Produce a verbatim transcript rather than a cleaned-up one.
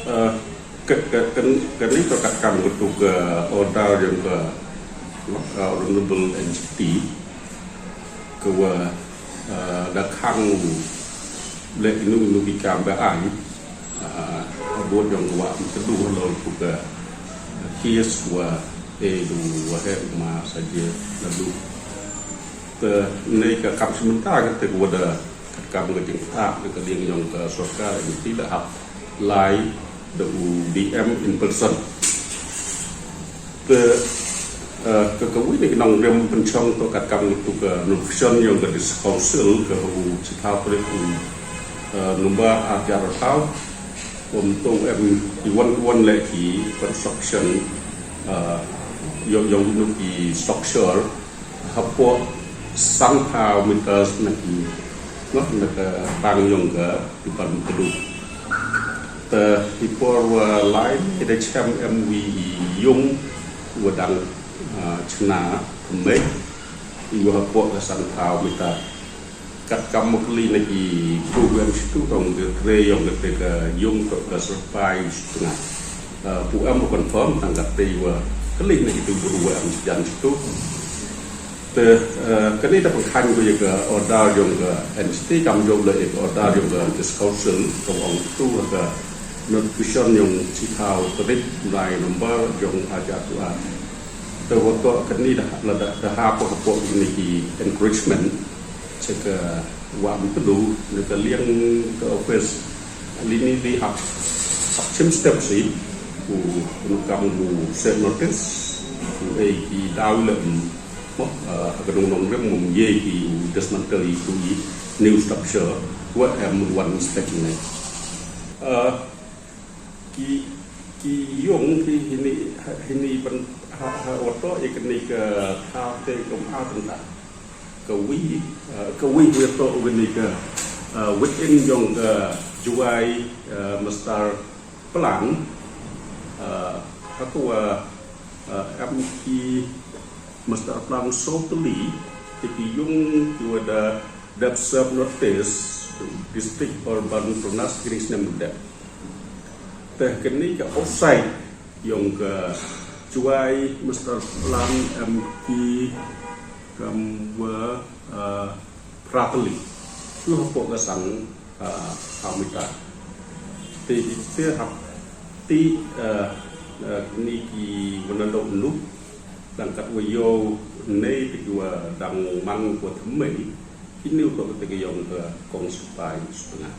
Ka, ka, ka, kani ka katkam katu ka order yong ka, uh, Honorable N G T, ka wa, uh, da khang le inu inu ki kam ba ai, uh, bot yong ka wa mtedu lo tu ka case wa e du wa he ma sa je na du. Te nei ka kam sementara ka te wa da kam ka jingtah ka liang yong ka sorkar, N G T la hap lai da u D M in person. Te, uh, ka, ka wi ni ka nongrim pynchong to katkam tu ka notification yong ka District Council ka u chithaw trip u, uh, number ar jar thaw. Um to em i wan wan le ki construction, uh, yong, yong nu ki structure hapoh san phaw meters na ki, no, na ka bang yong ka Department Mtedu. Te i por wa lai ni da chem em wi i yung wa dang, ah, chna mei i wa hapoh ka san phaw meter. Katkam mo kali na ki program situ tong ka kre yong ka te ka yung to ka serpai situ nga. Ah, pu em confirm tang ka te wa kali na ki tu bru wa em jan situ. Te, eh, kani da pynkhang ko ya ka order yong ka N G T, kam jop le ya ka order yong ka District Council, ka ong tu ka notification yong chithaw trip lai number yong aja tu a. Te wa to kani da, la da, da ha ko hapoh ni ki encouragement, che ka wa mtedu, ne ka liang ka office, li ni li hap, hap chim step si, u, u kam u set notice, u ei ki daw le, mo, uh, ha ka nong nongrim mo ye ki u dismantle i tu i new structure, wa em one step ne. Uh, ki, ki yung ki hini, hini ban, ha, ha, wa to, i kani ka thaw te ka ma tang ta. Ka wi, uh, ka wi wa to wa ni ka, uh, within yong ka Jowai, uh, Master Plan, uh, ha ka wa, uh, em ki Master Plan soteli, te ki yung ki wa da dep serve notice, District Urban Planners kini snem dep. Te kani ka outside yong ka Jowai Master Plan em ki kam wa, uh, properly. Tu hapoh ka san, uh, phaw meter. Te, te hap, te, uh, uh, ni ki wa na do nu, dang kat wa yo nei te ki wa dang man ko thymmai, kini u to te ki yong ka kong sipai setengah.